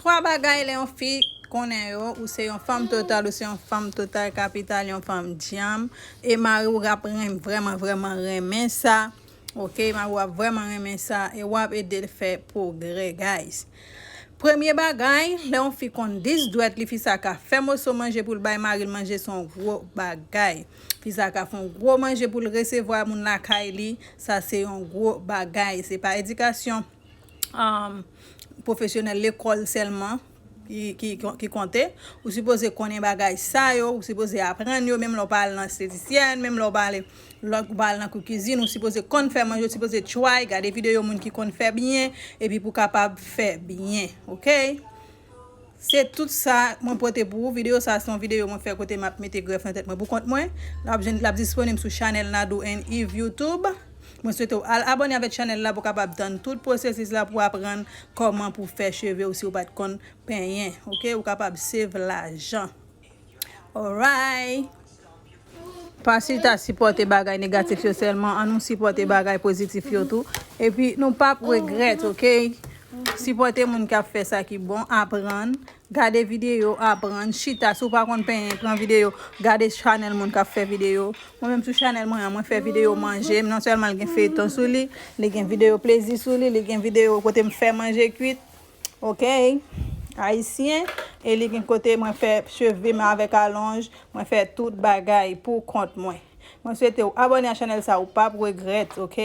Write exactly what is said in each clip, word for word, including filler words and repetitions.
Twa bagay lè yon fi konnen yo, ou se yon fanm total, ou se yon fanm total kapital, yon fanm dyanm, e mari w ap ren-, vrèman, vrèman renmen sa. Ok, mari w ap vrèman renmen sa, e w ap ede l fè pwogrè, guys. Premye bagay, lè yon fi konn dis dwèt li, fi sa ka fè moso manje pou l bay mari l manje, se yon gwo bagay. Fi sa ka fè yon gwo manje pou l resevwa moun lakay li, sa se yon gwo bagay. Se pa edikasyon um, pwofesyonèl lekòl sèlman ki, ki, ki konte. Ou sipoze konnen bagay sa yo, ou sipoze aprann yo, menm lè w pa al nan estetisyèn, menm lè w pa al, lè w pa al nan kou kizin, ou sipoze konn fè manje, ou sipoze try, gade videyo moun ki konn fè byen, epi pou kapab fè byen, ok? Se tout sa mwen pote pou ou. Videyo sa se yon videyo mwen fè kote m ap mete grèf nan tèt mwen pou kont mwen. L ap jwenn, l ap disponib sou chanèl Nadou and Eve YouTube. Mwen swete w al abòne avèk chanèl la pou w kapab tann tout pwosesis la pou w aprann kòman pou fè cheve w si w pa t konn penyen. Ok, ou kapab save lajan. Alright. Pa chita sipòte bagay negatif yo sèlman, ann nou sipòte bagay pozitif yo tou. Epi nou p ap regrèt, ok? Sipòte moun k ap fè sa ki bon, aprann, gade videyo, aprann, chita. Si w pa konn penyen, pran videyo, gade chanèl moun k ap fè videyo. Mwen menm sou chanèl mwen an, mwen fè videyo manje, non sèlman l gen feyton sou li, li gen videyo plezi sou li, li gen videyo kote m fè manje kwit. Ok, ayisyen, e li gen kote mwen fè cheve m avèk alonj, mwen fè tout bagay pou kont mwen. Mwen swete w abòne a chanèl sa, ou p ap regrèt, ok?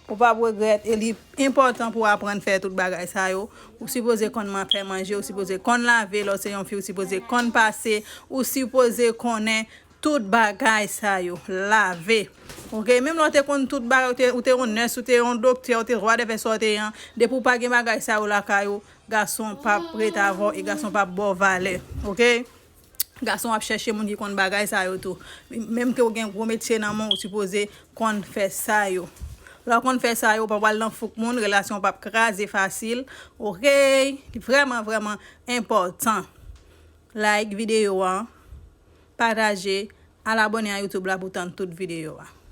Ou p ap regrèt, e li enpòtan pou w aprann fè tout bagay sa yo. Ou sipoze konn man-, fè manje, ou sipoze konn lave, lè w se yon fi, ou sipoze konn pase, ou sipoze konnen tout bagay sa yo, lave. Ok, menm lè w te konn tout bagay, ou te, ou te yon nès, ou te yon doktè, ou te whatever sa w te ye an, depi w pa gen bagay sa yo lakay ou, gason p ap ret avè w e gason p ap ba w valè. Ok? Gason ap chèche moun ki konn bagay sa yo tou. Menm ke w gen gwo metye nan men w, ou sipoze konn fè sa yo. Lè w konn fè sa yo, ou p ap al nan fouk moun, relasyon w p ap kraze fasil. Ok? Li vrèman, vrèman enpòtan. Like videyo a, pataje, al abòne a YouTube la pou w tann tout videyo a.